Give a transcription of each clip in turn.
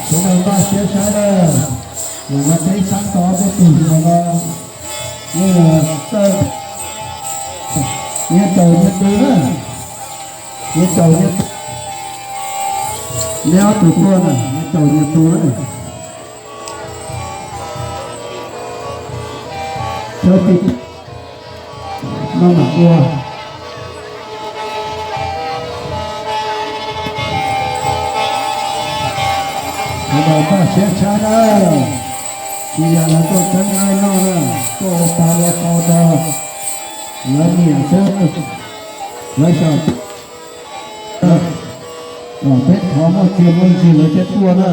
Sawv daws npaj siab saib na, los no peb sab tod peb tus hluas no, nyias taws, nyias taws nyias tus na, nyias taws nyias, neb ob tug tuaj na, nyias taws nyias tus na. Sawv daws no mam ua. Sawv daws npaj siab tshaj na, tsis yog lawv tuaj txeeb nqaij noj na, tuaj ua pa ua tau rau lawv niam xwb, lawv xyaum. Peb thov muaj txiaj muaj ntsig lawv thiaj tuaj na,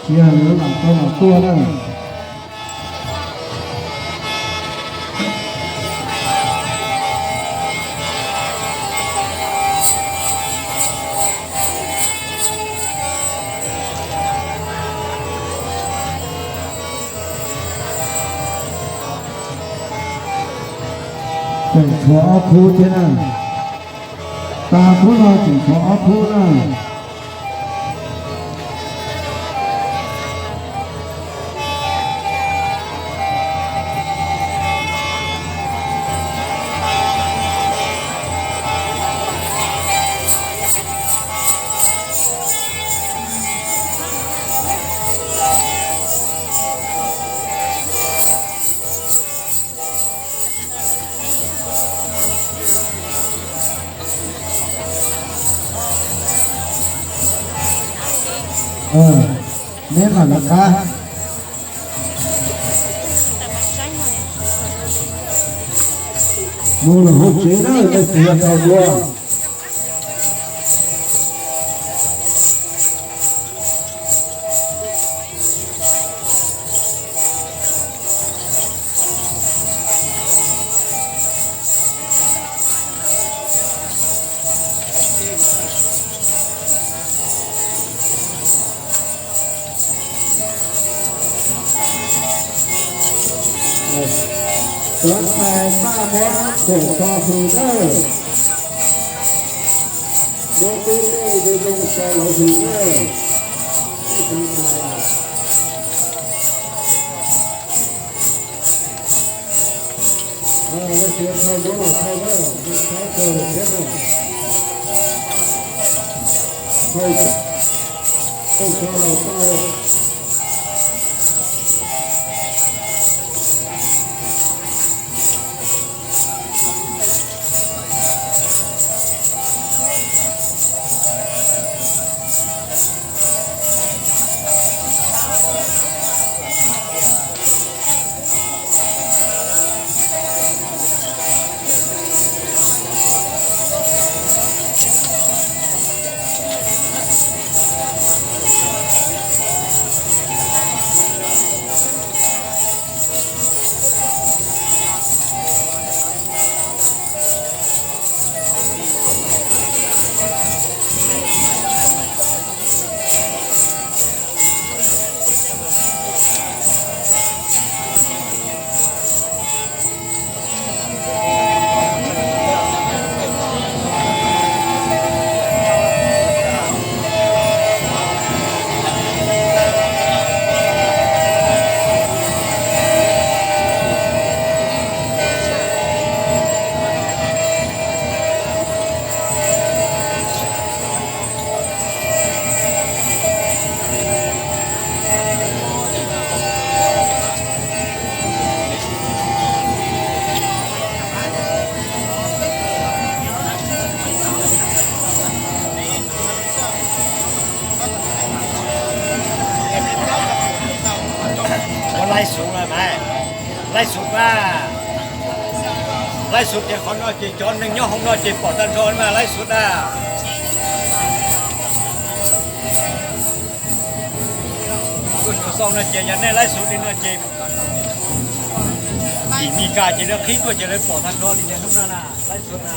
tsis yog lawv lam tau lam tuaj na. Tseem tshuav ob khub thiab na. Tas khub no tseem tshuav ob khub na. Neb mam li qab mus lawm hauv tsev na, tej tus yog tau dua. Cov ntxhais maj muab khaum tso hws nawb. Muab tub dej zoo zoo tso lawv hws nawb. Laij xus mas, laij xus ces qhov no ces cov neeg nyob hauv no ces pom tag nrho mas laij xus na. Tuaj xyuas xau no ces yog nej laij xus li no ces tim Mis Kas ces lawv qhib tuaj ces lawv pom tag nrho li yog hnub no na, laij xus na.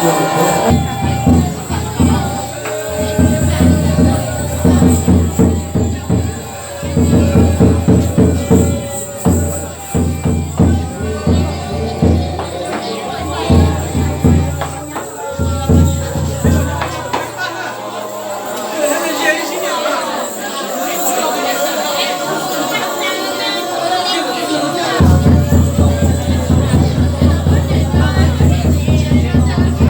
Yog,